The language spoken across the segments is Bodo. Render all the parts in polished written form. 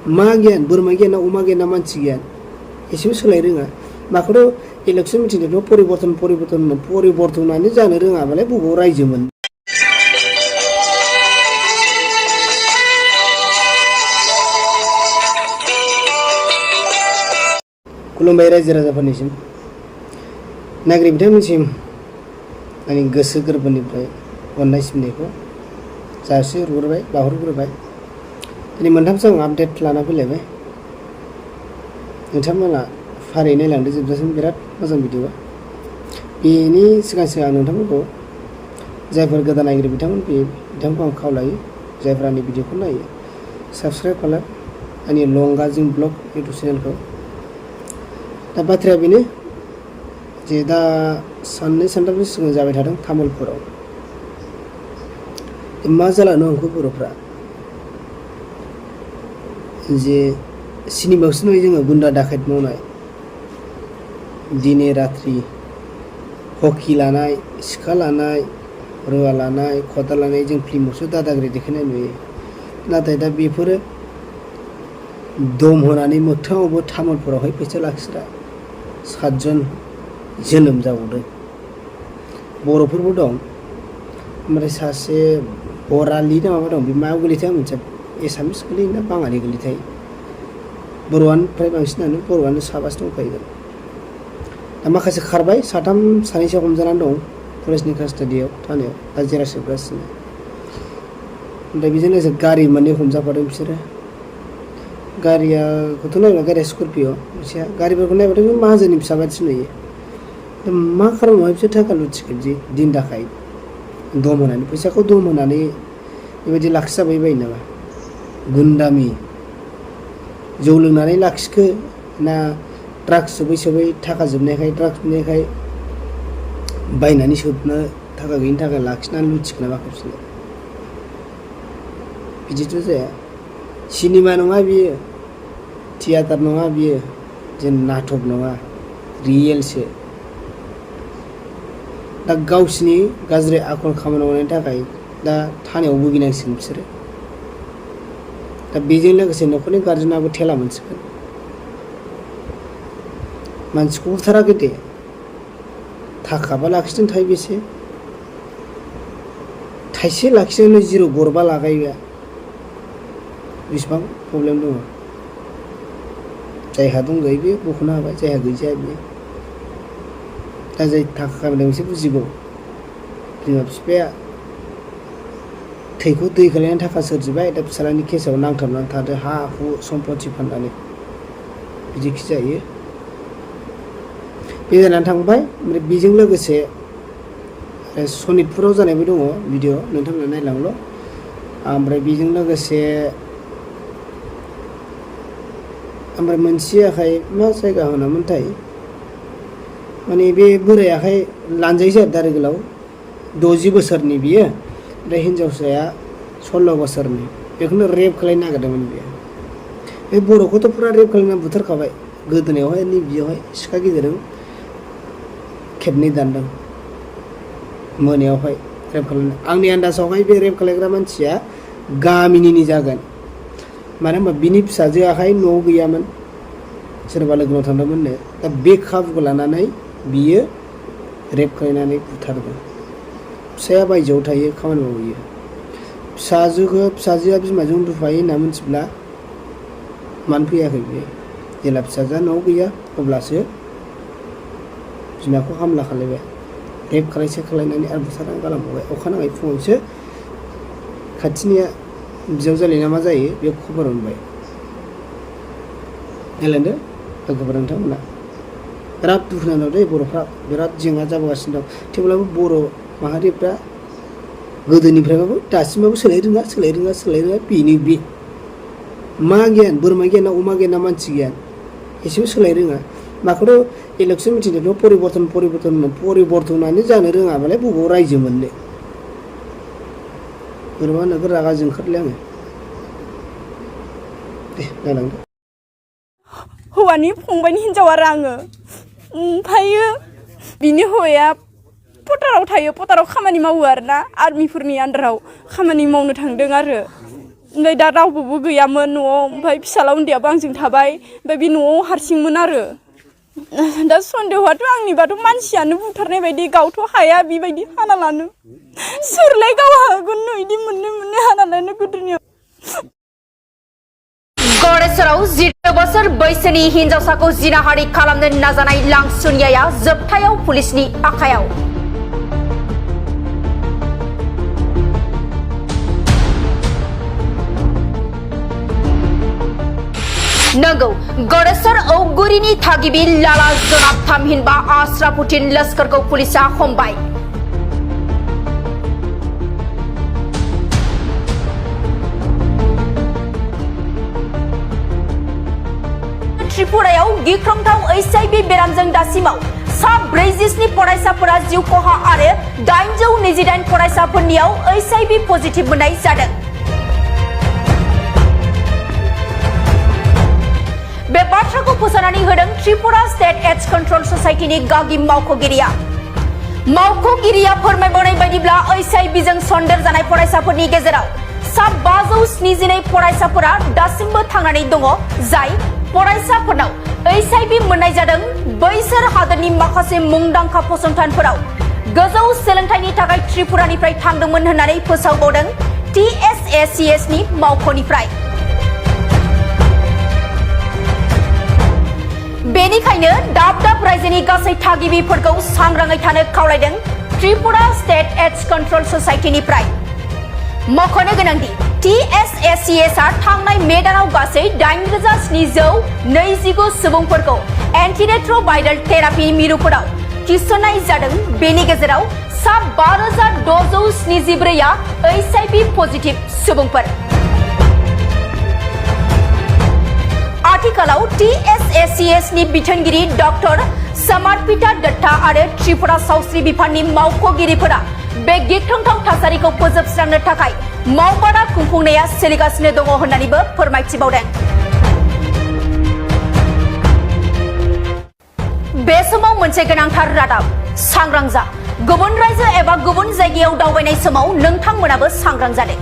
मा गियान बोरमा गियान ना अमा गियान ना मानसि गियान एसेबो सोलाय रोङा माखौथ' इलेक्सन मिटिंफ्राव परिबर्तनानो जानो रोङाबालाय बबाव रायजोमोन खुलुमबाय रायजो राजाफोरनिसिम नागरिक बिथांमोननिसिम आंनि गोसो गोरबोनिफ्राय अननाय सिबिनायखौ जासिहरग्रोबाय बावहरग्रोबाय दिनै मोनथामसो आं आपडेट लाना फैलायबाय नोंथांमोना फारियै नायलांदो जोबजासिम बिराद मोजां भिडिअ बेनि सिगां आं नोंथांमोनखौ जायफोर गोदान नायगिरि बिथांमोनखौ आं खावलायो जायफोरा आंनि भिडिअखौ नायो साबस्क्राइब खालाम आंनि लंगाजिं ब्लग इउटुब चेनेलखौ दा बाथ्राया बेनो जे दा साननै सानथामसो सिगां जाबाय थादों तामुलपुराव मा जालांनो हमखो बर'फ्रा जे सिनेमायावसो नुयो जोङो गुन्दा दाखायत मावनाय दिने रात्रि हकि लानाय सिखा लानाय रुवा लानाय खदाल लानाय जों फिल्मावसो दादागिरि देखायनाय नुयो नाथाय दा बेफोरो दम होनानै मोगथाङावबो तामुलपुरावहाय फैसा लाखिग्रा 7 जन जोनोम जाबावदों बर'फोरबो दं ओमफ्राय सासे बरालि ना माबा दं बे मायाव गोलैथाय आं मिथिया एसामिस गोलैयो ना बाङालि गोलैथाय बर'आनो फ्राय बांसिनानो बर'आनो 7 दंखायो दा माखासे खारबाय सानैसो हमजानानै दं पुलिसनि कास्टडियाव थानायाव दा जेरा सोबगासिनो ओमफ्राय बेजों लोगोसे गारि मोननै हमजाफादों बिसोरो गारियाखौथ' नायबा गारिया स्करपिय मोनसेया गारिफोरखौ नायबाथ' माहाजोननि फिसा बायदिसो नुयो दा मा खालामो बिसोर थाखा लुथिगोन जि दिन दाखाय दम होनानै फैसाखौ दम होनानै बेबायदि लाखिजाबाय बायो नामा गुन्दामि जौ लोंनानै लाखिखो ना ड्राग्स सोबै थाखा जोबनायखाय ड्राग्स मोननायखाय बायनानै सोबनो थाखा गैयिनि थाखाय लाखिनानै लुथिगोन ना माखो बिसोरलाय बिदिथ' जाया सिनेमा नङा बियो थियेटार नङा बियो जे नाटक नङा रियेलसो दा गावसिनि गाज्रि आखल खामानि मावनायनि थाखाय दा थानायाव भुगिनांसिगोन बिसोरो दा बेजों लोगोसे न'खरनि गार्जेनाबो थेला मोनसिगोन मानसिखौ बुथाराखै दे थाखाबा लाखिदों थाइसे लाखिदोंनो 0 गरबा लागायबा बेसेबां प्रब्लेम दङ जायहा दंजायो बे बख'नो हाबाय जायहा गैजाया बियो दा जाय थाखा खामायदों एसे बुजिगौ बिमा बिफाया थैखौ दै खालायनानै थाखा सोरजिबाय दा फिसालानि केसाव नांथाबनानै थादो हा हु सम्पति फाननानै बिदिखि जायो बे जानानै थांबाय ओमफ्राय बेजों लोगोसे सनितपुराव जानायबो दङ भिडिअ नोंथांमोना नायलांल' ओमफ्राय बेजों लोगोसे ओमफ्राय मोनसेयाहाय मा जायगा होनामोनथाय माने बे बोरायाहाय लानजायोसो आरो दारि गोलाव 60 बोसोरनि बियो ओमफ्राय हिन्जावसाया 16 बोसोरनि बेखौनो रेप खालायनो नागिरदोंमोन बियो बे बर'खौथ' फुरा रेप खालायनानै बुथारखाबाय गोदोनायावहाय बियावहाय सिखा गिदिरजों खेबनै दानदों मोनायावहाय रेप खालायनाय आंनि आन्दाजावहाय बे रेप खालायग्रा मानसिया गामिनिनो जागोन मानो होनबा बिनि फिसाजोआहाय न'आव गैयामोन सोरबा लोगोनाव थांदोंमोननो दा बे खाबुखौ लानानै बियो रेप खालायनानै बुथारदों फिसाया बायजोआव थायो खामानि मावहैयो फिसाजोआ बिमाजों उन्दुफायो होनना मिथिब्ला मानो फैयाखै बियो जेला फिसाजोआ न'आव गैया अब्लासो बिमाखौ हामला खालायबाय रेप खालायनानै आरो बुथारनानै गालांबावबाय अखानायै फुङावसो खाथिनिया बिजावजालि ना मा जायो बे खबर मोनबाय नायलांदो लोगोफोर नोंथांमोना बिराद दुखुनांथाव दे बर'फ्रा बिराद जेंना जाबोगासिनो दं थेवब्लाबो बर' माहारिफ्रा गोदोनिफ्रायबाबो दासिमबाबो सोलाय रोङा बेनो बे मा गियान बोरमा गियान ना अमा गियान ना मानसि गियान एसेबो सोलाय रोङा माखौथ' इलेक्सन मिटिंफ्राव परिबर्तनानो जानो रोङाबालाय बबाव रायजो मोननो बोरैबा नोगोर रागा जोंखारलै आङो दे नायलांदो हौवानि फंबायनि हिनजाव आरो आङो ओमफ्रायो बिनि हौवाया पटाराव थायो पटाराव खामानि मावो आरोना आर्मिफोरनि आन्दाराव खामानि मावनो थांदों आरो ओमफ्राय दा रावबो गैयामोन न'आव ओमफ्राय फिसाला उन्दैयाबो आंजों थाबाय ओमफ्राय बे न'आव हारसिंमोन आरो दा सन्देहआथ' आंनिबाथ' मानसियानो बुथारनाय बायदि गावथ' हाया बेबायदि हाना लानो सोरलाय गाव हागोन बिदि मोननै हाना लानो गोदोनियाव गड़ेश्वराव 17 बोसोर बैसोनि हिनजावसाखौ जिनाहारि खालामनो नाजानाय लांसुनियाया जोबथायाव पुलिसनि आखायाव नंगौ गड़ेश्वर औगुरिनि थागिबि लाला जनाब थामहिनबा आश्राफुद्दीन लस्करखौ पुलिसा हमबाय त्रिपुरायाव गिख्रंथाव HIV बेरामजों दासिमाव सा 47 फरायसाफोरा जिउ खहा आरो 828 फरायसाफोरनियाव HIV पजिटिभ मोननाय जादों बे बाथ्राखौ फोसावनानै होदों त्रिपुरा स्टेट एड्स कंट्रोल ससाइटिनि गागि मावख'गिरिया फोरमायबावनाय बायदिब्ला HIV जों सन्देर जानाय फरायसाफोरनि गेजेराव सा 572 फरायसाफोरा दासिमबो थांनानै दङ जाय फरायसाफोरनाव HIV मोननाय जादों बैसोर हादोरनि माखासे मुंदांखा फसंथानफोराव गोजौ सोलोंथाइनि थाखाय त्रिपुरानिफ्राय थांदोंमोन होननानै फोसावबावदों TSACS नि मावख'निफ्राय बेनिखायनो दाब रायजोनि गासै थागिबिफोरखौ सांग्राङै थानो खावलायदों त्रिपुरा स्टेट एड्स कंट्रोल ससाइटिनिफ्राय मख'नो गोनांदि TSACS आ थांनाय मे दानाव गासै 8,729 सुबुंफोरखौ एन्टिरेट्रोभाइरल थेरापि मिरुफोराव थिसननाय जादों बेनि गेजेराव सा 5,674 आ HIV पजिटिभ सुबुंफोर आथिखालाव TSACS नि बिथोनगिरि डॉक्टर समर्पिता दत्ता आरो त्रिपुरा सावस्रि बिफाननि मावख'गिरिफोरा बे गिख्रंथाव थासारिखौ फोजोबस्रांनो थाखाय मावबादा खुंफुंनाया सोलिगासिनो दङ होननानैबो फोरमायथिबावदों बे समाव मोनसे गोनांथार रादाब सांग्रां जा गुबुन रायजो एबा गुबुन जायगायाव दावबायनाय समाव नोंथांमोनाबो सांग्रां जादों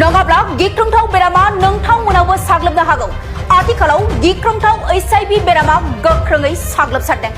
नङाब्ला गिख्रंथाव बेरामा नोंथांमोनावबो साग्लोबनो हागौ आथिखालाव गिख्रंथाव HIV बेरामा गोख्रोङै साग्लोबसारदों